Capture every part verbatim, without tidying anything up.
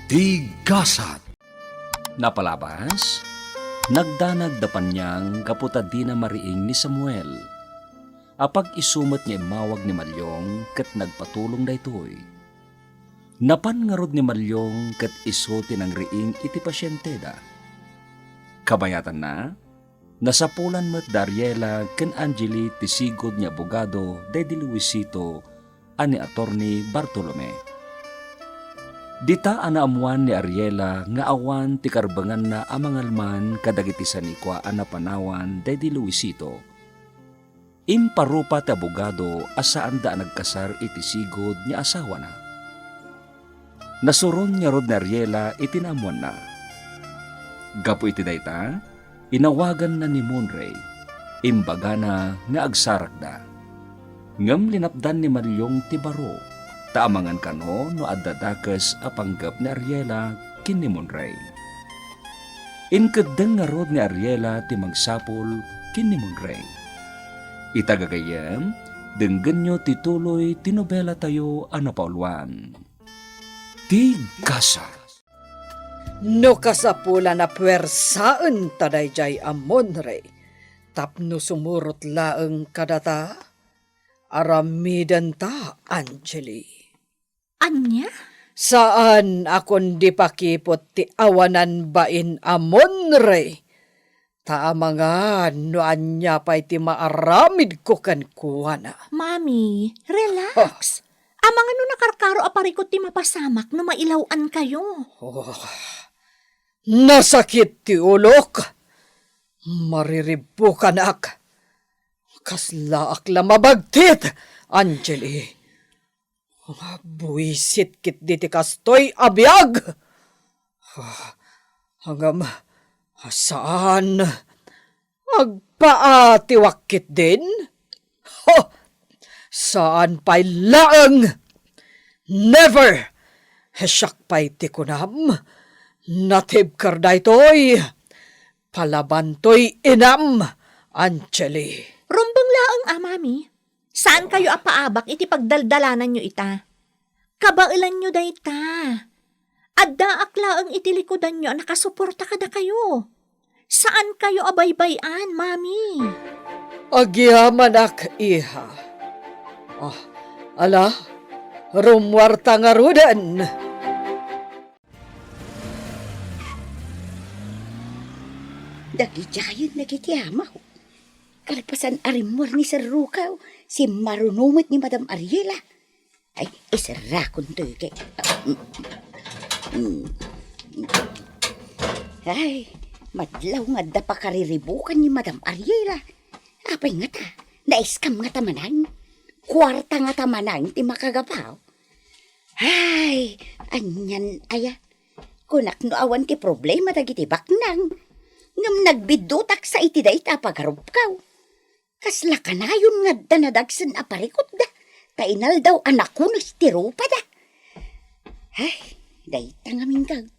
Ti gasat. Napalabas, nagdanag da Paniang gapu ta dina mariing ni Samuel. Apag-isu met nga immawag ni Maliong ket nagpatulong daytoy. Napan ngarud ni Maliong ket isu ti nangriing iti pasienteda. Kabayatanna, nasapulan met da Ariela ken Angeli ti sigud nga abogado daydi Luisito a ni Attorney Bartolome. Dita a naammoan ni Ariela nga awan ti karbenganna a mangalman kadagiti sanikua a napanawan daydi Luisito, imparupa ti abogado a saanda a nagkasar iti sigud nga asawana. Nasuron ngarud ni Ariela iti naammoanna. Gapu iti dayta, inawaganna ni Monray, imbagana nga agsarakda. Ngem linapdan ni Maliong ti baro, ta amangan kano no adda dakes a panggep ni Ariela ken ni Monray. Inkeddeng ngarud ni Ariela ti mangsapul ken ni Monray. Ita gagayyem, denggenyo ti tuloy ti nobelatayo a napauluan. Ti gasat. No kasapulan a puwersaenta daydiay a Monray tapno sumurot laeng kadata, aramidenta, Angeli. Ania? Saan a kundi pakiput ti awanan bain a Monray. Ta amangan no ania pay ti maaramidko kenkuana. Mami, relax. Amangan no nakarkaro a parikut ti mapasamak no mailaw-ankayo. Oh, nasakit ti ulok. Mariribbukanak. Kaslaak la mabagtit, Angeli. Buisit ketdi ti kastoy a biag. Ngem, saan. Agpaatiwak ketdin? Ho! Saan pay laeng! Never! Siak pay ti kunam, natibker daytoy. Palabantoy inam, Angeli. Rumbeng laeng a, Mami. Saankayo a paabak iti pagdaldalananyo ita. Kabaelanyo dayta. Addaak laeng iti likudanyo a nakasuporta kadakayo. Saankayo a baybay-an, Mami. Agyamanak, iha. Ah, ala, rummuarta ngaruden. Dagidiayen dagiti amaw. Kalpasan a rimmuar ni Serrukaw, simmaruno met ni Madam Ariela. Ay, iserrakon toy kay. Mm. Ay, madlaw nga adda pakariribukan ni Madam Ariela. Apay ngata, naiskam ngata manen? Kuarta ngata manen ti makagapu? Ay, anian aya? Kunak no awan ti problema dagiti baknang. Ngem nagbiddutak sa iti dayta a pagarupkaw. Kasla kanayon nga adda nadagsen a parikutda, ta inaldaw a nakunes ti rupada. Ay, dayta ngamin gag,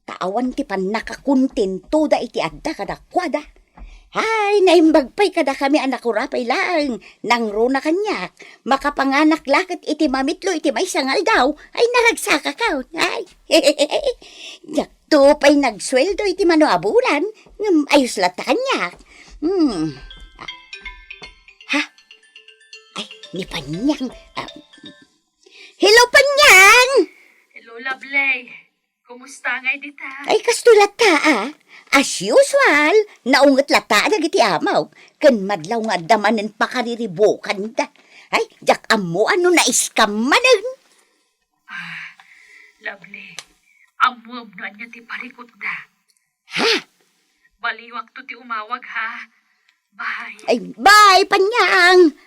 ta awan ti pannakakontentoda iti adda kadakuada. Ay, naimbag pay kadakami a nakurapay laeng, nangruna kaniak, makapanganak la ket iti mamitlo iti maysa nga aldaw, ay naragsakakaw. Ay, diak to pay nagsueldo iti mano a bulan, ngem ayos latta kaniak. Hmm. Ha? Ay, ni Panyang. Ah, hello, Panyang! Hello, Lovely. Kumusta ngay dita? Ay, kastoy latta, ah. As usual, naunget latta dagiti amaw. Ken madlaw nga adda manen pakariribukanda. Ay, diak ammo no naiskam manen. Ah, Lovely, ammoem no ania ti parikutda. Ha? Baliwakto ti umawag, ha? Bye. Ay, bye, Panyang!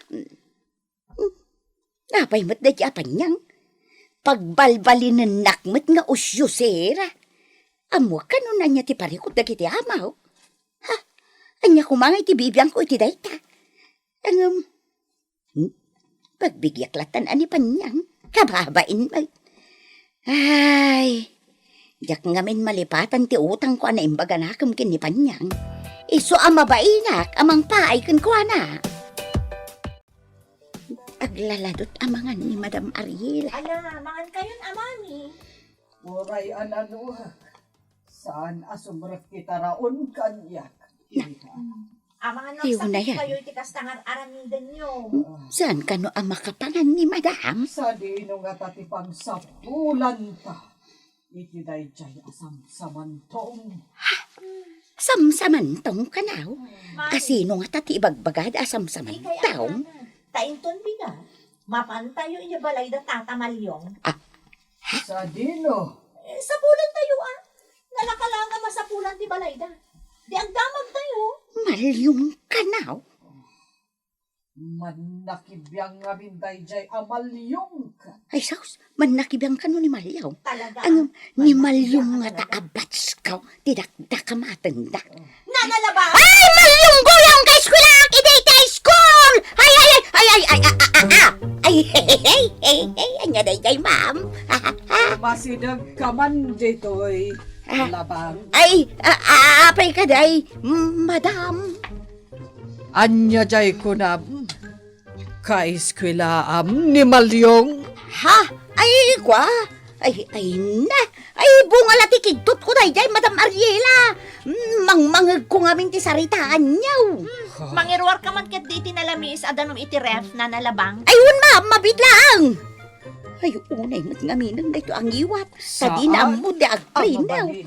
Napay met daydi a Panyang? Pagbalbalinennak met nga usyusera. Ammoak kano no ania ti parikut dagiti amaw? Ha? Ania koma nga iti bibiangko iti dayta? Ngem, hmm? Pagbigiak lattan a ni Panyang, kababain met. Ay, diak ngamin malipatan ti utangko a naimbaganakem ken ni Panyang. Isu a mabainak a mangpaay kenkuana. Aglaladot a mangan ni Madam Ariel. Ala, mangan kayon a, Mami. Uray a nanuak, saan a sumrek ti taraon kaniak, iha. Amangan Ay, unay, ah. Kayo iti kasta nga ar-aramidenyo. Saan kano a makapangan ni Madam? Sadino ngata ti pangsapulanta iti daydiay a samsamantong? Samsamantong kanaw? Mami. Kasino ngata ti ibagbagada a samsamantong? Ikay, amangan. Ta inton bigat, mapantayo idiay balay da Tata Malyong. Ah. Sadino? Eh, sapulantayo, ah. Nalaka la nga masapulan ti balayda. Di agdamagtayo. Malyong kanaw? Mannakibiang ngamin daydiay a Malyong ka. Ay, sus, mannakibiang kano ni Malyong? Talaga? Ngem, ni Malyong ngata a batch ko, ti dakdak a matenda. Nanalabang! Ay, Malyong, guyam ka eskwelaak, idi ti high school! Ay, ay, ay, ay, ay, ay, ah, ah, ah, ah. Ay, hey, hey, hey, hey, hey, ania daydiay, ma'am? Masideg ka man ditoy, Ah. Labang. Ay, ah, ah, apay ka, day, madam? Ania jay kunam? Kaeskwelaam ni Malyong? Ha? Ay, kwa? Ay, ay, na. Ay, bunga la ti kigtot ko daydiay, Madam Ariela. Mm, mangmangegko ngamin ti saritaanyo. Hmm, mangiruar ka man ket di ti nalamis a danum iti ref, Nanalabang. Ay, wen, ma'am, mabiit laeng. Ay, unay met ngamin daytoy a ngiwat. Ta dina ammo ti agpaynaw. Saan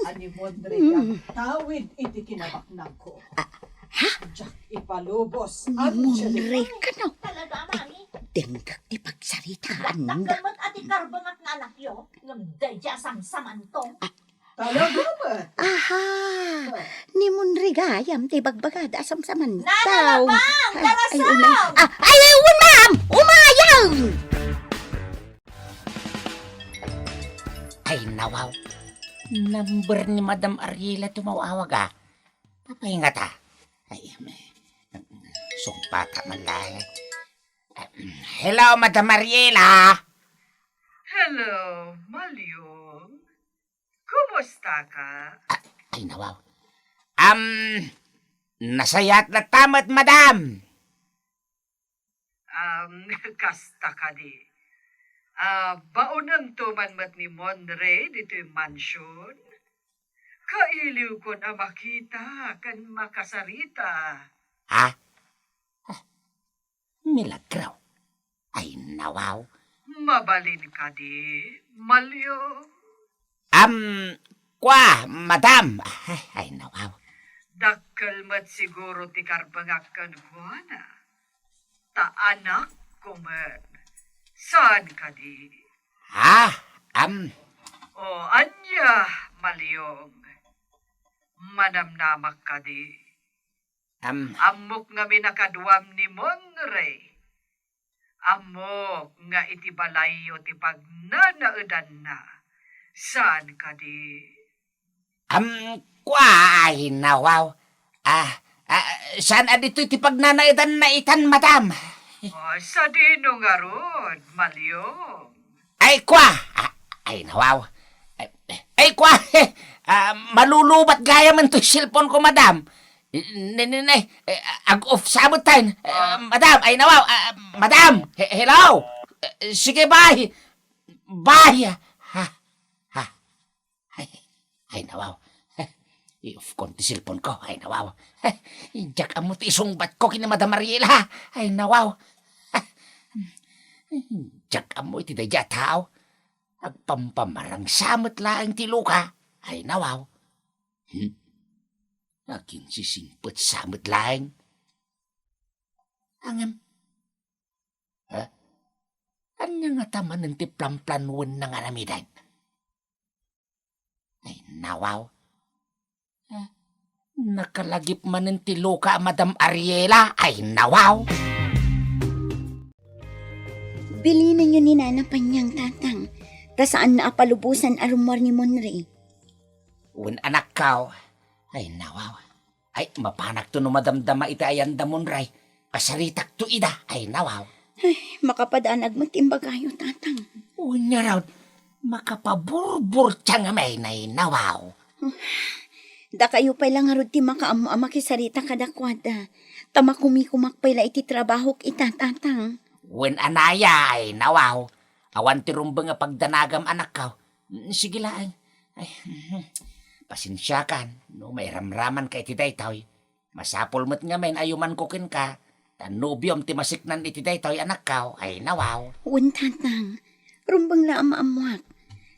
a mabalin a ni Monre ti agtawid iti kinabaknangko. Ah, ha? Diak ipalubos, Angelica. Ni Monre kano? Talaga, mami? Ay, denggak ti pagsaritaanda. Dakkel met a ti karbengak nga anakyo, ngem daydiay a samsamantong. Ah. Talaga met? Aha! Ni Monre gayam ti ibagbagada a samsamantong. Nanalabang! Ay, ay, Darasam! Unay. Ah, ay, ay, wen, ma'am! Umayam! Ay, nawaw. Number ni Madam Ariela ti umaw-awag, ah. Apay ngata? Ay, may, sungpata man laeng. Hello, Madam Ariela. Hello, Malyong. Kumusta ka? Ah, ay, nawaw. Am, nasayaat latta met, madam. Am, kasta kadi. Ah, baonento man met ni Monre ditoy mansion? Kailiwkon a makita ken makasarita. Ha? Ah, milagro. Ay, nawaw. Mabalin kadi, Malyong? Am, kwa, madam. Ay, ay, nawaw. Dakkel met siguro ti karbengak kenkuana. Ta anakko met. Saan kadi? Ha? Am. O, ania, Malyong? Manamnamak kadi? Am. Ammok ngamin a kaduam ni Monre. Ammok nga iti balayyo ti pagnanaedanna. Saan kadi? Am, kwa, ay, nawaw. Ah, ah, saan a ditoy ti pagnanaedanna itan, madam? O, sadino ngarud, Malyong? Ay, kwa! Ah, ay, nawaw. Ay, ay, kwa! Ah, malulubat gayam toy cellphone ko, madam. Ne, ne, ne, eh, ag-off sa met tayo. Eh, madam, ay, nawaw. Ah, madam! He-, hello! Eh, sige, bye! Bye! Ha? Ha? Ay, ay, nawaw. I-off kon ti cellphone ko. Ay, nawaw. Diak ammo ti isungbat ko ken ni Madam Ariela. Ay, nawaw. Diak ammo iti daydiay a tao. Agpampamarangsa met laeng ti luka. Ay, nawaw. Hmm? Aginsisingpetsa met laeng. Ngem, ha? Ania ngata manen ti planplanoenna nga aramiden? Ay, nawaw. Eh, nakalagip manen ti luka a Madam Ariela. Ay, nawaw. Bilinenyo ni Nana Panyang, Tatang, ta saanna a palubosan a rummuar ni Monre. Wen, anakko. Ay, nawaw. Ay, mapanakto no madamdama iti ayan da Monre. Kasaritakto ida. Ay, nawaw. Ay, makapadanag met ti imbagayo, Tatang. Wen ngarud, makapaburburtiang a may nay nawaw. Dakayo pay la ngarud ti makaammo a makisarita kadakuada. Ta makumikumak pay la iti trabahok ita, Tatang. Wen, anaya, ay, nawaw. Awan ti rumbeng a pagdanagam, anakko. Mm, sige laeng. Ay, mhm. Pasensiakan no mairamramanka iti daytoy. Masapul met ngamin a yumanko kenka, ta nobiom ti masiknan iti daytoy, anakko. Ay, nawaw. Wen, Tatang. Rumbeng la a maammoak.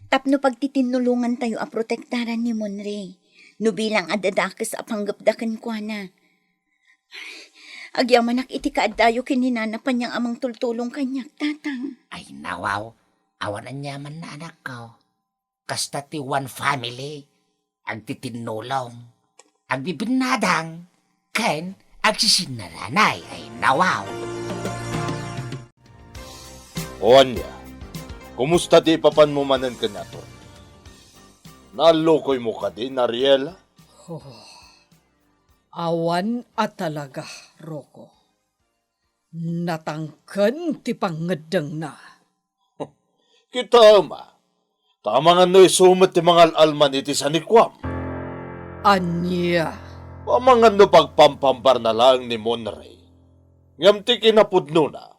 Tapno pagtitinnulongantayo a protektaran ni Monray. No bilang a dadakes a panggepda kenkuana. Agyamanak iti kaaddayo ken ni Nana Panyang a mangtultulong kaniak, Tatang. Ay, nawaw. Awan aniamanna, anakko. Kasta ti one family, agtitinnulong, agbibinnadang, ken agsisinnaraanay. Ay, nawaw. O ania, kumusta ti ipapanmo manen ken ni Ator? Naallukoymo kadi, Ariela? Oh, awan a talaga, Rocco. Natangken ti pangngeddengna. Kitaem a, ta amangan no isu met ti mangal-alman iti sanikuam. Ania? Amangan no pagpampambarna laeng ni Monray. Ngem ti kinapudnona,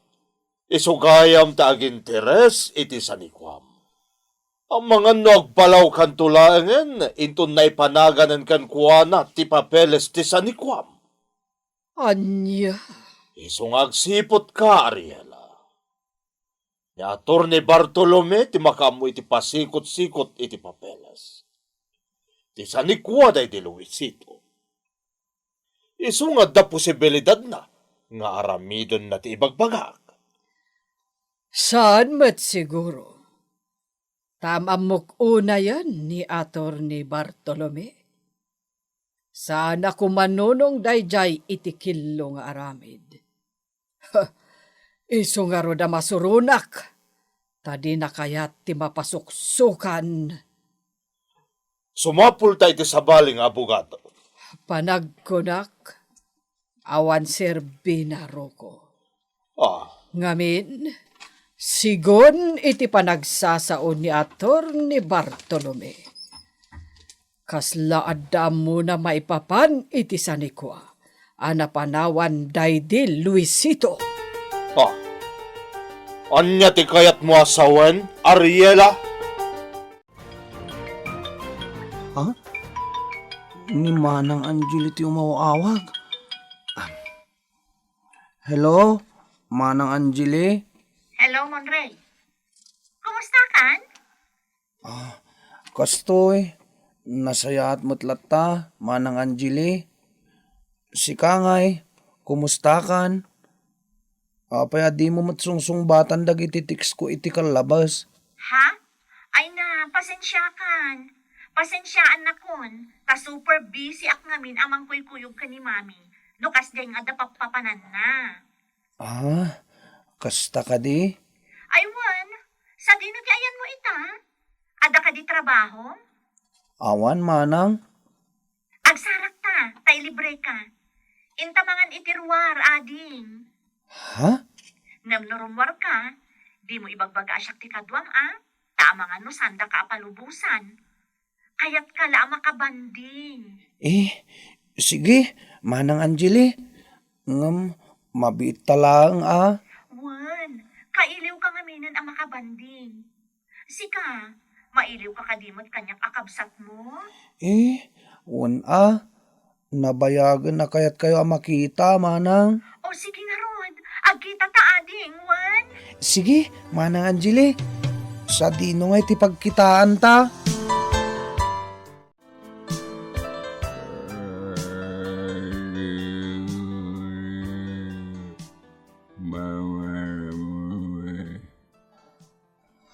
isu gayam ti aginteres iti sanikuam. Amangan no agbalawkanto laengen inton naipanaganen kenkuana ti papeles ti sanikuam. Ania? Isu nga agsiputka, Ariela. Ni Attorney Bartolome ti makaammo iti pasikot-sikot iti papeles. Ti sanikua daydi Luisito. Isu nga adda posibilidadna nga aramidenna ti ibagbagak. Saan met siguro. Ta am-ammok unayen ni Attorney Bartolome. Saan a kumanunong daydiay iti killo nga aramid. Isu ngarud a masuronak, ta dina kayat ti mapasuksokan. Sumapulta iti sabali nga abogado. Panagkunak, awan serbina, Rocco. Ah. Ngamin, sigun iti panagsasao ni Attorney Bartolome, kasla adda ammona maipapan iti sanikua a napanawan daydi Luisito. Ah. Ania ti kayatmo a sawen, Ariela? Ha? Ni Manang Angeli ti umaw-awag. Ah. Hello, Manang Angeli? Hello, Monray. Kumusta kan? Ah, kastoy, nasayaat met latta, Manang Angeli. Sika ngay, kumusta kan? Apay a dimo met sungsungbatan dagiti text ko iti kallabas? Ha? Ay na, pasensiakan. Pasensiaannakon, ta super busy ak ngamin a mangkuykuyog ken ni Mami, no kasdiay nga adda pappapananna. Ah, kasta kadi? Ay wen, sadino ti ayanmo ita? Adda kadi trabahom? Awan, manang. Agsarak ta, ta ilibre ka. Inta mangan iti ruar, ading. Ha? Ngem no rummuar ka, dimo ibagbaga a siak ti kaduam, a? Ta amangan no sanda ka a palubosan. Kayatka la a makabanding. Eh, sige, Manang Angeli. Ngem, mabiit ta laeng, a? Wen, kailiw ka ngaminen a makabanding. Sika, mailiw ka kadi met kaniak a kabsatmo? Eh, wen a. Nabayagen a kayatkayo a makita, manang. O sige ngarud, agkita ta ading, wen? Sige, Manang Angeli. Sadino ngay ti pagkitaan ta?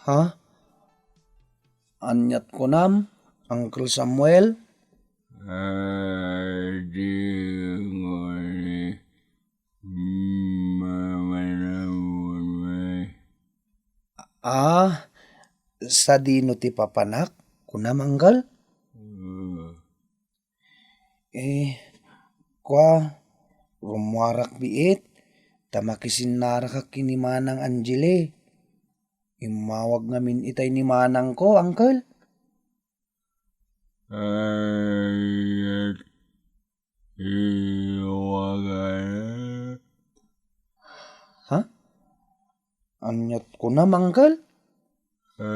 Ha? Aniat kunam, Uncle Samuel? Adi ngoni, mamanamunoy. Ah, sadino ti papanak? Kunam, Uncle? Ah. Eh, kua, rummuarak biit, ta makisinnarakak ken ni Manang Angeli. Immawag ngamin itay ni manangko, Uncle. Aniat iwagana? Ha? Aniat kunam, Uncle? Ah,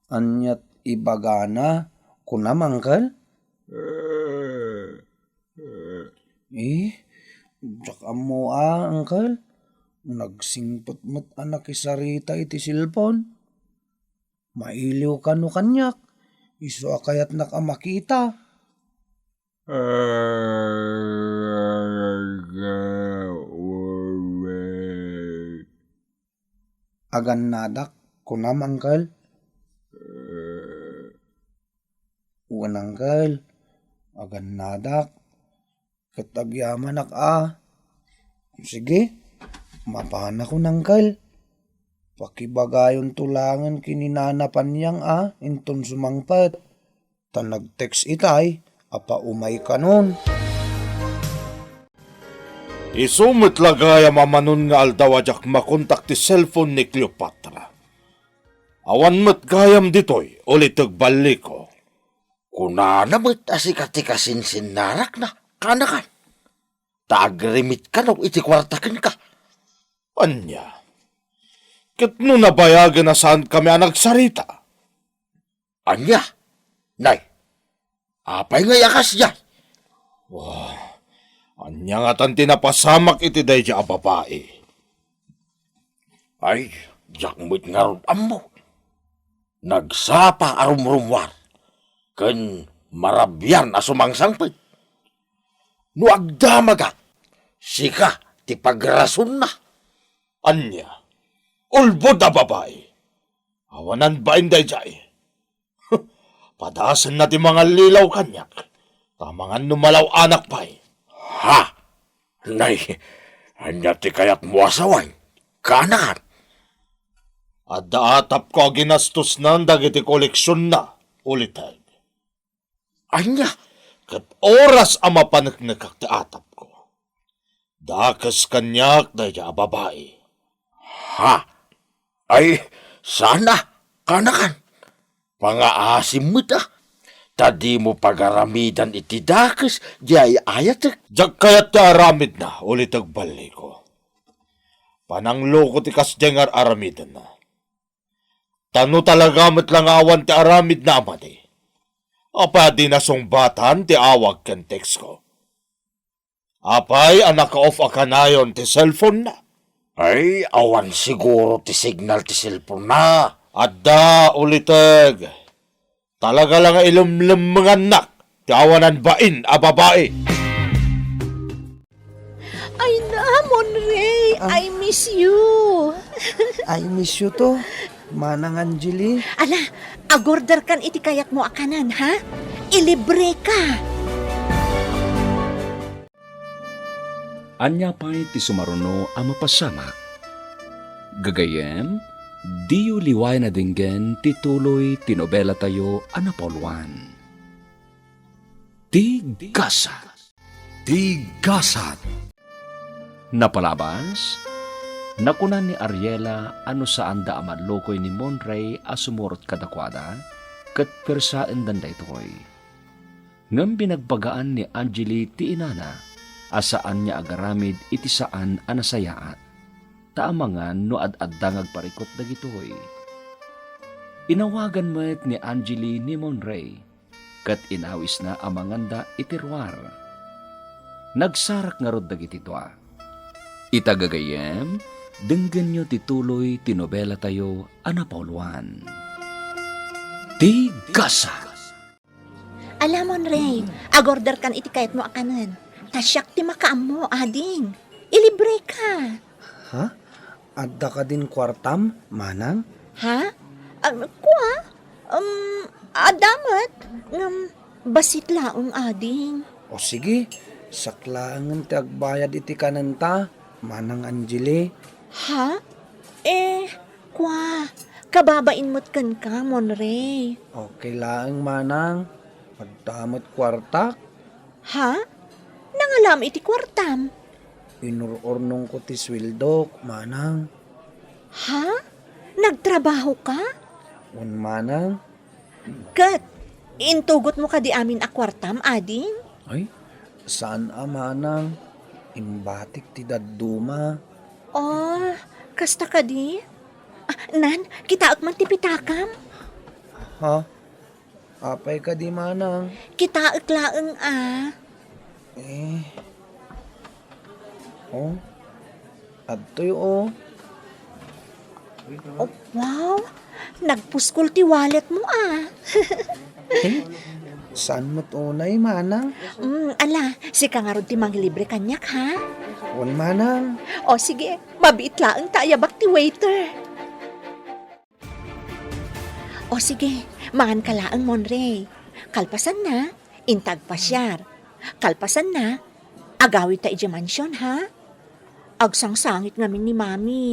aniat ibagana? Kunam, Uncle? Eh, diak ammo a, Uncle. Nagsingpet met a nakisarita iti cellphone. Mailiw kano kaniak. Isu a kayatnak a makita. Agannadak, kunam, Uncle? Wen, Uncle. Agannadak. Ket agyamanak a. Sige, mapanakon, Uncle. Pakibagayonto laengen ken ni Nana Panyang a inton sumangpet. Ta nag-text itay a paumay kanon. Isu met la gayam a manon nga aldaw a diak makontak ti cellphone ni Cleopatra. Awan met gayam ditoy, uliteg balliko. Kunana met a sika ti kasinsinnarakna, kanakan. Ta agrimit kano iti kuarta kenka. Ania? Ket no nabayagen a saankami a nagsarita? Ania? Nay, apay ngay a kasdiay? Wah, ania ngatan ti napasamak iti daydiay a babai? Ay, diak met ngarud ammo. Nagsapa a rumrummuar, ken marabian a sumangsangpet. No agdamagak, sika ti pagrasonna. Ania? Ulbod a babai. Awanan bain daydiay. Padasenna ti mangallilaw kaniak. Ta amangan no malaw-anak pay. Ha? Nay, ania ti kayatmo a sawen? Kanakan? Adda atapko a ginastosnan dagiti koleksionna, uliteg. Ania? Ket oras a mapaneknekak ti atapko, dakes kaniak daydiay a babai. Ha? Ay, sana, kanakan. Pangaasim met a. Ta dimo pagaramidan iti dakes diay ayatek. Diak kayat ti aramidna, uliteg balliko. Panangloko ti kasdiay nga ar-aramidenna. Ta no talaga met la nga awan ti aramidna a madi, apay a dina sungbatan ti awag ken textko? Apay a naka-off a kanayon ti cellphone-na? Ay, awan siguro ti signal ti cellphone-na. Adda, uliteg. Talaga la nga ilemlemmengannak ti awanan bain a babai. Ay na, Monray, Ah. I miss you. I miss you too, Manang Angeli. Ala, agorderkan iti kayatmo a kanen, ha? Ilibreka. Ania pay ti sumaruno a mapasamak? Gagayyem, diyo liwayan a denggen ti tuloy ti nobelatayo a napauluan. Ti Gasat. Ti Gasat. Napalabas, nakuna ni Ariela a no saanda a mallukoy ni Monray a sumurot kadakuada, ket persaenden daytoy. Ngem binagbagaan ni Angeli ti inana a saan nga agaramid iti saan a nasayaat, ta amangan no ad-adda nga agparikut dagitoy. Inawagan met ni Angeli ni Monray, ket inawisna a manganda iti ruar. Nagsarak ngarud dagiti dua. Ita gagayyem, denggenyo ti tuloy ti nobelatayo a napauluan. Ti Gasat. Ala, Monray, agorderkan iti kayatmo a kanen. Ta siak ti makaammo, ading. Ilibreka. Ha? Adda kadin kuartam, manang? Ha? Ah, kua? Um, adda met. Ngem, bassit laeng, ading. O sige, siak laengen ti agbayad iti kanenta, Manang Angeli. Ha? Eh, kua, kababain met kenka, Monray. Okay laeng, manang. Adda met kuartak. Ha? Nangalam iti kuartam? Inur-urnongko ti sueldok, manang. Ha? Nagtrabahoka? Wen, manang. Ket, intugotmo kadi amin a kuartam, ading? Ay, saan a, manang. Imbatik ti dadduma. Oh, kasta kadi? Ah, Nan, kitaek man ti pitakam. Ha? Apay kadi, manang? Kitaek laeng a. Eh. Oh. Adtoy, oh. Oh, wow! Nagpuskol ti wallet mo, ah. Eh, saan met unay, manang? Mm, ala, sika ngarud ti manglibre kaniak, ha? Wen, manang. O, sige. Mabiit laeng ta ayabak ti waiter. O, sige. Mangan ka laeng, Monrey. Kalpasan na, inta agpasiar. Kalpasan na, agawid ta idiay mansion, ha? Agsangsangit ngamin ni Mami.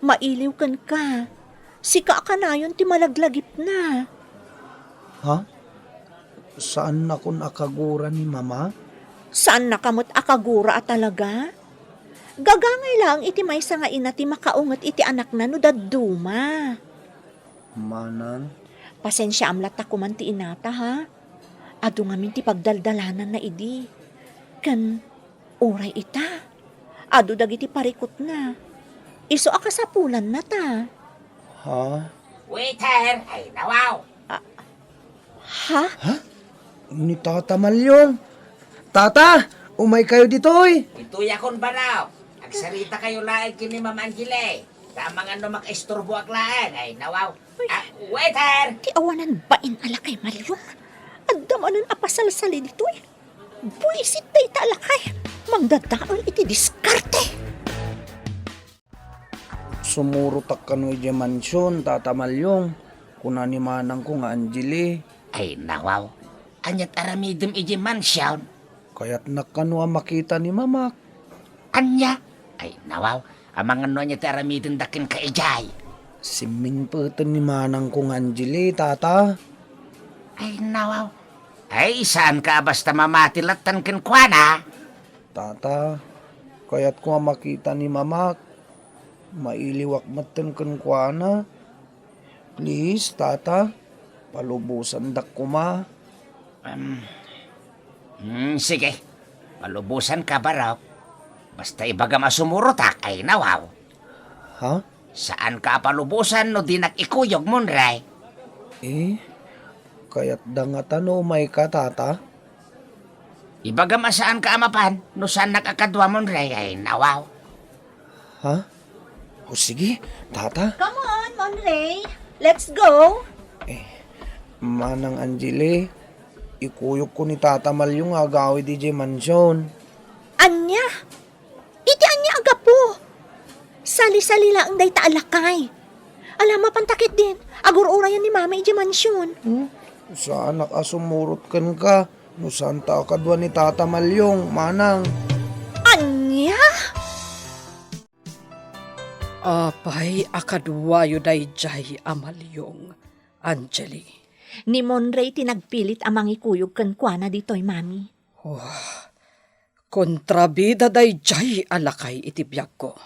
Mailiw kenka. Sika a kanayon ti malaglagipna. Ha? Saannakon a kagura ni Mama? Saannaka met a kagura a talaga? Gagangay laeng iti maysa nga ina ti makaunget iti anakna no dadduma. Manang? Pasensiaam latta koman ti inata, ha? Adu ngamin ti pagdaldalananna idi. Ken uray ita, adu dagiti parikutna. Isu a kasapulanna ta. Ha? Waiter! Ay, nawaw! Ah, ha? Ha? Ni Tata Malyong. Tata, umaykayo ditoy. Ditoyakon, Barok. Agsaritakayo laeng ken ni Ma'am Angeli. Ta amangan no makaisturboak laeng. Ay, nawaw. Uy. Ah, waiter! Ti awanan bain a lakay, Malyong. Adda manen a pasalsali ditoy. Buisit dayta a lakay. Mangdadael iti diskarte. Sumurotak kano idiay mansion, Tata Malyong, kuna ni manangko nga Angeli. Ay, nawaw. Ania't aramidem idiay mansion? Kayatnak kano a makita ni Mamak. Ania? Ay, nawaw. Amangan no ania ti aramidenda kenka idiay. Simmingpeten ni manangko nga Angeli, Tata. Ay, nawaw. Ay, saanka a basta mamati lattan kenkuana? Tata, kayatko a makita ni Mamak. Mailiwak metten kenkuana. Please, Tata, palubosandak koma. Em, hmm, sige. Palubosanka, Barok. Basta ibagam a sumurotak, ay nawaw. Ha? Saanka a palubosan no dinak ikuyog, Monrey. Eh, kayatda ngata no umayka, Tata? Ibagam a saanka a mapan no saannak a kadua, Monrey, ay nawaw. Ha? O sige, Tata. Come on, Monrey. Let's go. Eh, Manang Angeli, ikuyogko ni Tata Malyong nga agawid idiay mansion. Ania? Iti ania a gapu? Sali-sali laeng dayta a lakay. Ala, mapanta ketdin, agur-urayan ni Mama idiay mansion. Hmm? Saanak a sumurot kenka no saanta a kadua ni Tata Malyong, manang. Ania? Apay a kaduayo daydiay a Malyong, Angeli? Ni Monrey ti nagpilit a mangikuyog kenkuana ditoy, Mami. Oh, kontrabida daydiay a lakay iti biagko.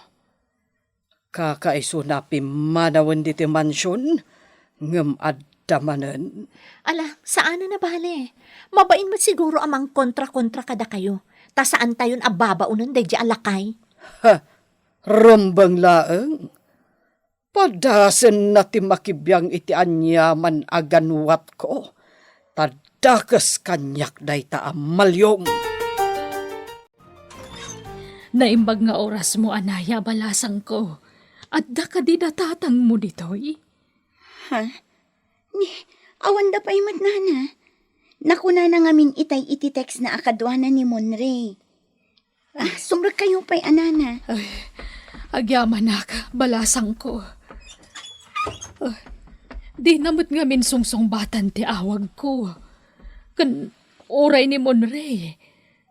Kakaisuna pimmanawen ditoy mansion, ngem adda manen. Ala, saanen a bale. Mabain met siguro a mangkontra-kontra kadakayo, ta saantayon a babaonen daydiay a lakay. Ha! Rumbeng laeng. Padasenna ti makibiang iti aniaman a ganuatko, ta dakes kaniak dayta a Malyong. Naimbag nga orasmo, anaya, balasangko. Adda kadi datatangmo ditoy? Ha? Ni, awanda pay met, nana. Nakunana ngamin itay iti textna a kaduana ni Monrey. Ah, sumrekkayo pay, a nana. Ay, agyamanak, balasangko. Ah, dina met ngamin sungsungbatan ti awagko. Ken uray ni Monrey,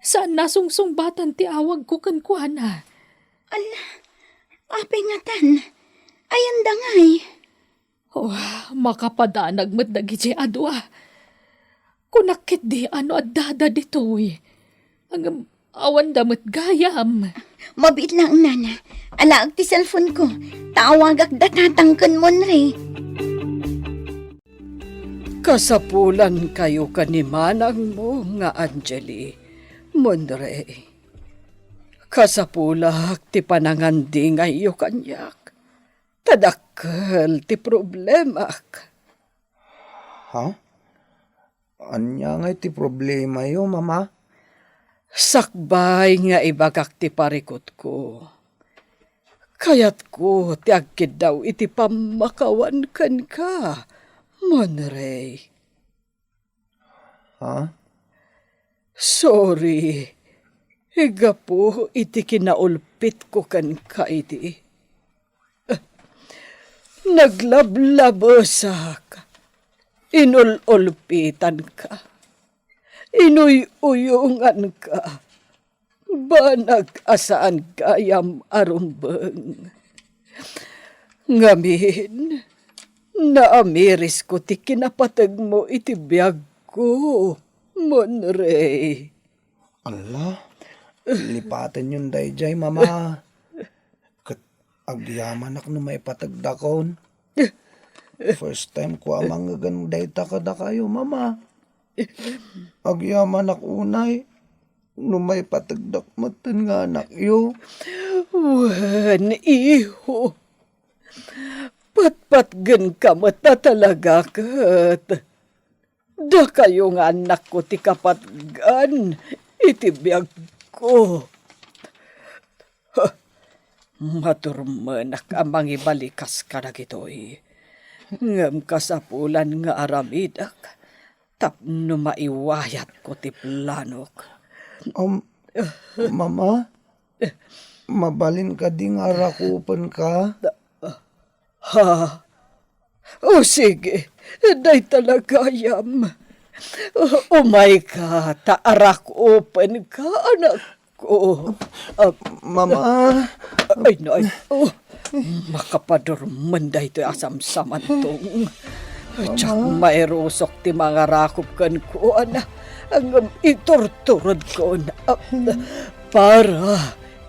saanna a sungsungbatan ti awagko kenkuana. Ala, apay ngatan? Ayanda ngay? Oh, makapadanag met dagidiay a dua. Kunak ketdi a no addada ditoy. Ngem awanda met gayam. Mabiit laeng, nana. Alaek ti cellphone-ko. Ta awagak datatang ken Monrey. Kasapulankayo ken ni manangmo nga Angeli, Monrey. Kasapulak ti panangandingayyo kaniak. Ta dakkel ti problemak. Ha? Ania ngay ti problemayo, Mama? Sakbay nga ibagak ti parikutko, kayatko ti agkiddaw iti pammakawan kenka, Monrey. Ha? Sorry, gapu iti kinaulpitko kenka idi. Naglablabesak, inul-ulpitanka, inuy-uyonganka, banag a saan gayam a rumbeng. Ngamin, naamirisko ti kinapategmo iti biagko, Monrey. Ala, lipatenyon daydiay, Mama. Ket agyamanak no maipategdakon. First time ko a mangngeg dayta kadakayo, Mama. Agyamanak unay no maipategdak metten nga anakyo. Wen, iho. Patpatgenka met a talaga ket. Dakayo nga annakko ti kapatgan iti biagko. Huh, madurmenak a mangibalikas kadagitoy. Ngem kasapulan nga aramidek tapno maiwayatko ti planok. Um, Mama, mabalin kadi nga arakupenka? Ha? O sige, dayta la gayam. Umayka, ta arakupenka, anakko. Ah, Mama. Ay, nay. Oh, makapadurmen daytoy a samsamantong. Diak mairusok ti mangarakop kenkuana. Ngem iturturodkon. Ah, para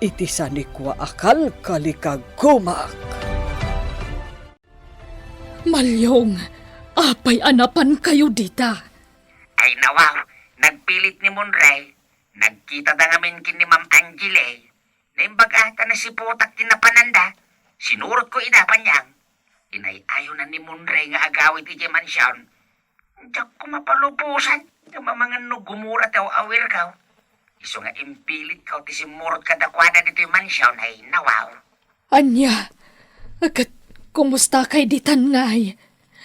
iti sanikua a kalkalikagumak. Malyong, apay a napankayo dita? Ay, nawaw, nagpilit ni Monrey. Nagkitada ngamin ken ni Ma'am Angeli. Naimbag a ta nasiputak ti napananda. Sinurotko ida, Panyang. Inay-ayonan ni Monrey nga agawid idiay mansion. Diakko mapalubosan, ngem amangan no gumura ti aw-awirko. Isu nga impilitko ti simmurot kadakuada ditoy mansion ay nawaw. Ania? Ket kumustakay ditan ngay?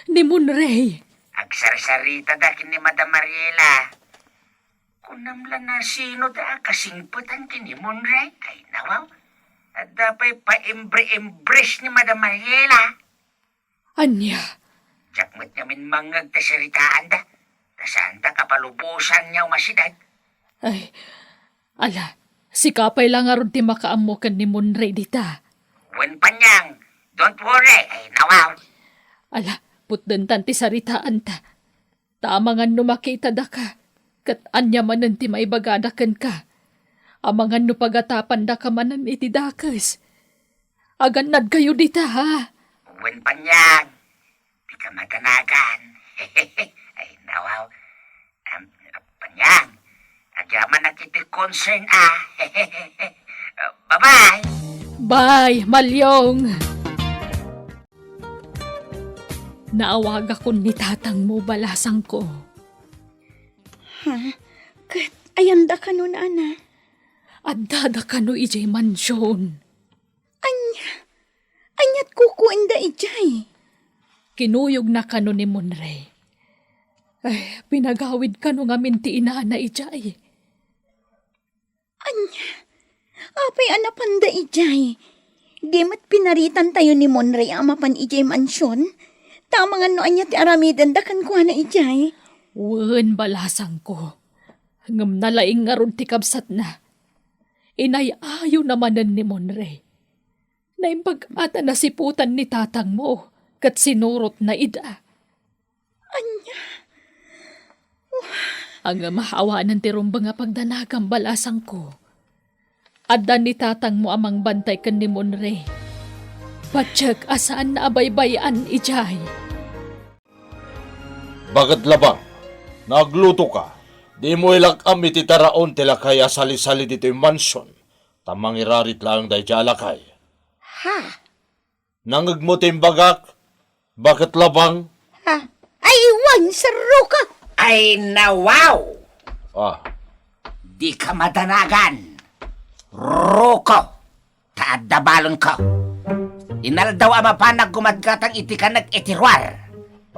Ni Monrey? Agsarsaritada ken ni Madam Mariela. Kunam la no sino da a kasingpetan ken ni Monrey? Ay, nawaw. Adda pay paimbre-imbres ni Madam Mariela. Ania? Diak met ngamin mangngeg ta saritaanda. Ta saanda kapalubosan nga umasideg. Ay, ala, sika pay la ngarud ti makaammo ken ni Monrey dita. Wen, Panyang, don't worry. Ay, nawaw. Ala, putdentan ti saritaanta. Ta amangan no makitadaka, ket ania manen ti maibagada kenka? Amangan no pagatapandaka manen iti dakes. Agannadkayo dita, ha? Wen, Panyang, dika madanagan. Ay, nawaw. Am, Panyang, agyamanak iti concern, ah. Bye-bye. Bye, Malyong. Naawagakon ni tatangmo, balasangko. Ha? Ket ayanda kano, nana? Addada kano idiay mansion. Ania? Aniat kukuenda idiay? Kinuyogna kano ni Monrey. Ay, pinagawid kano ngamin ti inana idiay. Ania? Apay a napanda idiay? Di met pinaritantayo ni Monrey a mapan idiay mansion? Ta amangan no ania ti aramidenda kenkuana idiay? Wen, balasangko. Ngem nalaing ngarud ti kabsatna. Inay-ayona manen ni Monrey. Naimbag a ta nasiputan ni tatangmo, ket sinurotna ida. Ania? Ngem awanen ti rumbeng a pagdanagam, balasangko. Adda ni tatangmo a mangbantay ken ni Monrey. Patiek a saanna a baybay-an idiay. Bakit labang? Naglutoka. Dimo ilak-am iti taraon ti lakay a sali-sali ditoy mansion. Ta mangirarit laeng daydiay a lakay. Ha? Nangngegmo ti imbagak? Baket labang? Ha? Ay, wen, Sir Rocco! Ay, nawaw! Ah. Dika madanagan, Rocco, ta adda balonko. Inaldaw a mapanak gumadgatang iti kanek iti ruar.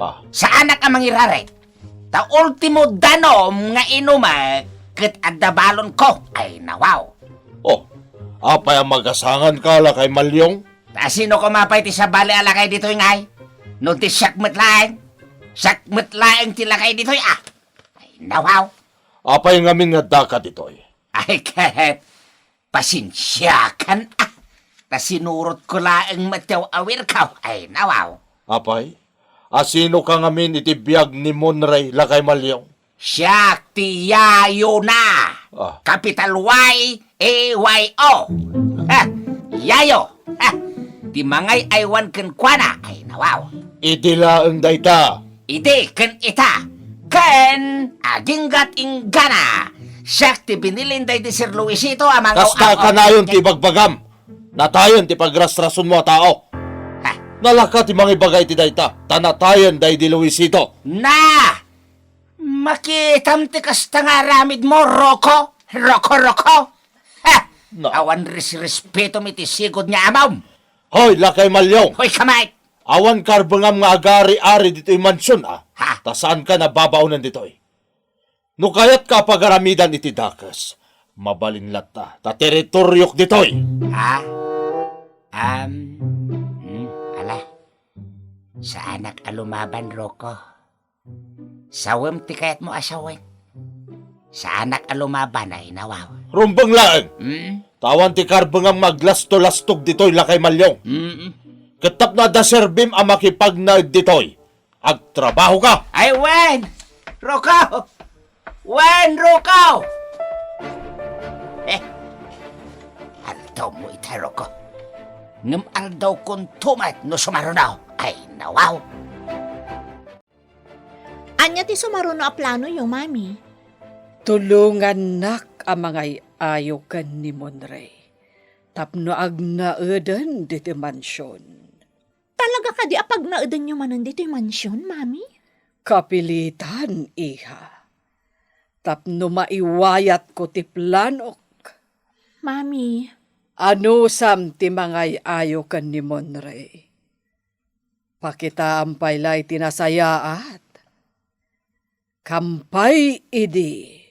Ah. Saanak a mangirarit. Ta ultimo danom nga inumek ket adda balonko. Ay, nawaw. Oh, apay a magasanganka, Lakay Malyong? Ta sino koma pay ti sabali a lakay ditoy ngay? No ti siak met laeng? Siak met laeng ti lakay ditoy, ah. Ay, nawaw. Apay ngamin nga addaka ditoy? Ay, ket, pasensiakan, ah. Ta sinurotko laeng met ti aw-awirko. Ay, nawaw. Apay, a sinoka ngamin iti biag ni Monrey, Lakay Malyong? Siak ti yayona. Ah. Capital Y A Y O. Ha, yayo. Ha, ti mangay-aywan kenkuana. Ay, nawaw. Idi laeng dayta. Idi ken ita. Ken agingga't inggana. Siak ti binilin daydi Sir Luisito a mangaw-aw. Kasta kanayon ti ibagbagam. Natayen ti pagrasrasonmo a tao. Ha? Nalaka ti mangibaga iti dayta, ta natayen daydi Luisito. Na! Makitam ti kasta nga aramidmo, Rocco? Rocco, Rocco? Ha! Na. Awan resrespetom iti sigud nga amom. Hoy, Lakay Malyong! Hoy, kamay! Awan karbengam nga agari-ari ditoy mansion, ah. Ha? Ta saanka a babaonen ditoy. No kayatka a pagaramidan iti dakes, mabalin latta ta teritoriok ditoy. Ha? Am, hmm, ala. Saanak a lumaban, Rocco. Sawem ti kayatmo a sawen. Saanak a lumaban, ay nawaw. Rumbeng laeng. Hmm? Ta awan ti karbengam nga aglasto-lastog ditoy, Lakay Malyong. Mm. Ket tapno adda serbim a makipagnaed ditoy. Agtrabahoka! Ay, wen! Rocco! Wen, Rocco! Eh, aldawmo ita, Rocco. Ngem aldawkonto met no sumaruno. Ay, nawaw! Ania ti sumaruno a planoyo, Mami? Tulongannak a mangay-ayo ken ni Monrey tapno agnaeden ditoy mansion. Talaga kadi a pagnaedanyo manen ditoy mansion, Mami? Kapilitan, iha. Tapno maiwayatko ti planok. Mami. Anusam ti mangay-ayo ken ni Monrey. Pakitaam pay la iti nasayaat. Kam pay idi,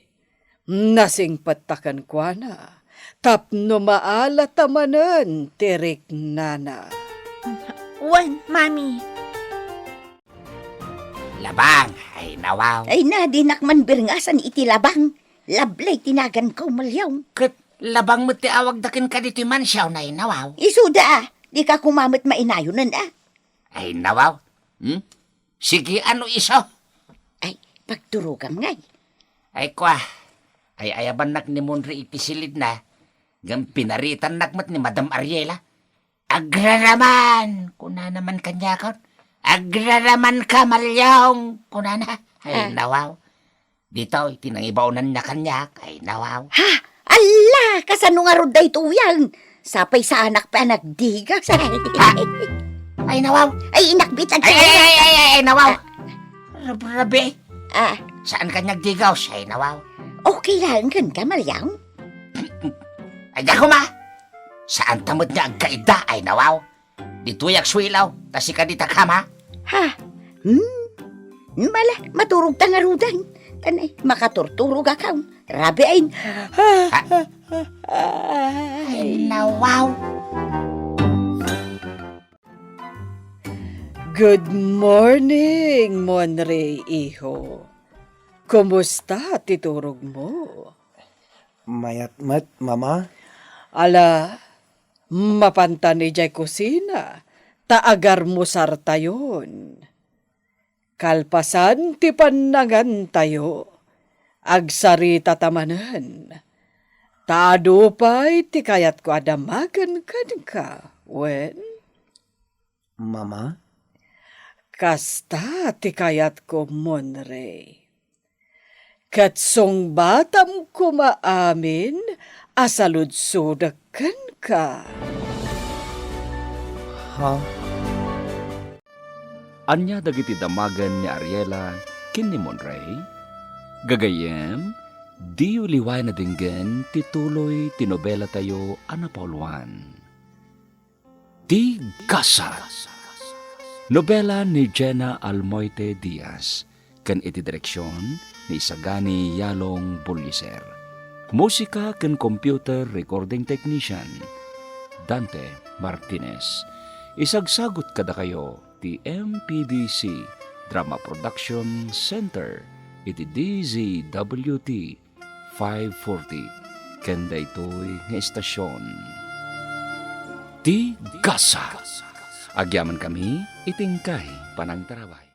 nasingpetta kenkuana, tapno maalata manen ti riknana. Wen, Mami. Labang, ay nawaw. Ay na, dinak man birngasan iti labang. Lablay ti naganko, Malyong. Ket labang met ti awagda kenka ditoy mansion, ay nawaw. Isuda, dika koma met mainayonen, a. Ay nawaw. Hmm? Sige, ano iso? Ay, pagturogam ngay. Ay, kua. Ay, ayabannak ni Monrey iti silidna. Ngem pinaritannak met ni Madam Ariela. "Agraraman!" kunana man kaniakon. "Agraraman ka, Malyong!" kunana. Ay, ah, nawaw. Ditoy ti nangibaonanna kaniak. Ay, nawaw. Ha? Alla, kasano ngarud daytoyen? Sapay saanak pay a nagdigas. Ha? Ay, nawaw. Ay, inakbitan ay, ka. Ay, ay, ay, ay, ay, nawaw. Rabrabe. Ah. Saan ka nagdigas? Ay, nawaw. Okay lang, kan ka, Malyong? Ay, dako ma. Saan ta met nga agkaida? Ay, nawaw. Ditoy agsuilaw, ta sika dita kama. Ha? Hmm? Mala, maturog ta ngaruden. Tanay, makaturturog akam. Rabiin. Ha? Ay, nawaw. Good morning, Monrey, iho. Kumusta ti turogmo? Mayat met, Mama. Ala, mapantan idiay kusina, ta agarmusartayon. Kalpasan ti pannangantayo, agsaritata manen. Ta adu pay ti kayatko a damagen kenka, wen? Mama? Kasta ti kayatko, Monrey. Ket sungbatam koma amin a saludsodek kenka. Ha? Ania dagiti damagen ni Ariela ken ni Monray? Gagayyem, diyo liwayan a denggen ti tuloy ti nobelatayo a napauluan, Ti Gasat. Nobela ni Jenna Almoite Diaz, ken iti direksion ni Isagani Yalong Buliser. Musika ken computer recording technician, Dante Martinez. Isagsagut kadakayo ti M P B C Drama Production Center iti D Z W T five forty, ken daytoy nga estasion, Ti Gasat. Agyamankami iti inkay panangtarabay.